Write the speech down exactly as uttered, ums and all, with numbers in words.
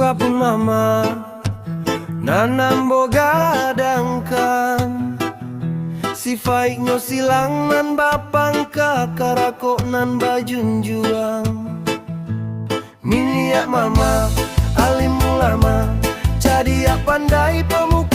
Pun mama, nan ambo gadangkan, sifaiknyo silang nan bapangka, karakok nan bajunjuang. Niniak mama, alim ulama, cadiak pandai pamuka.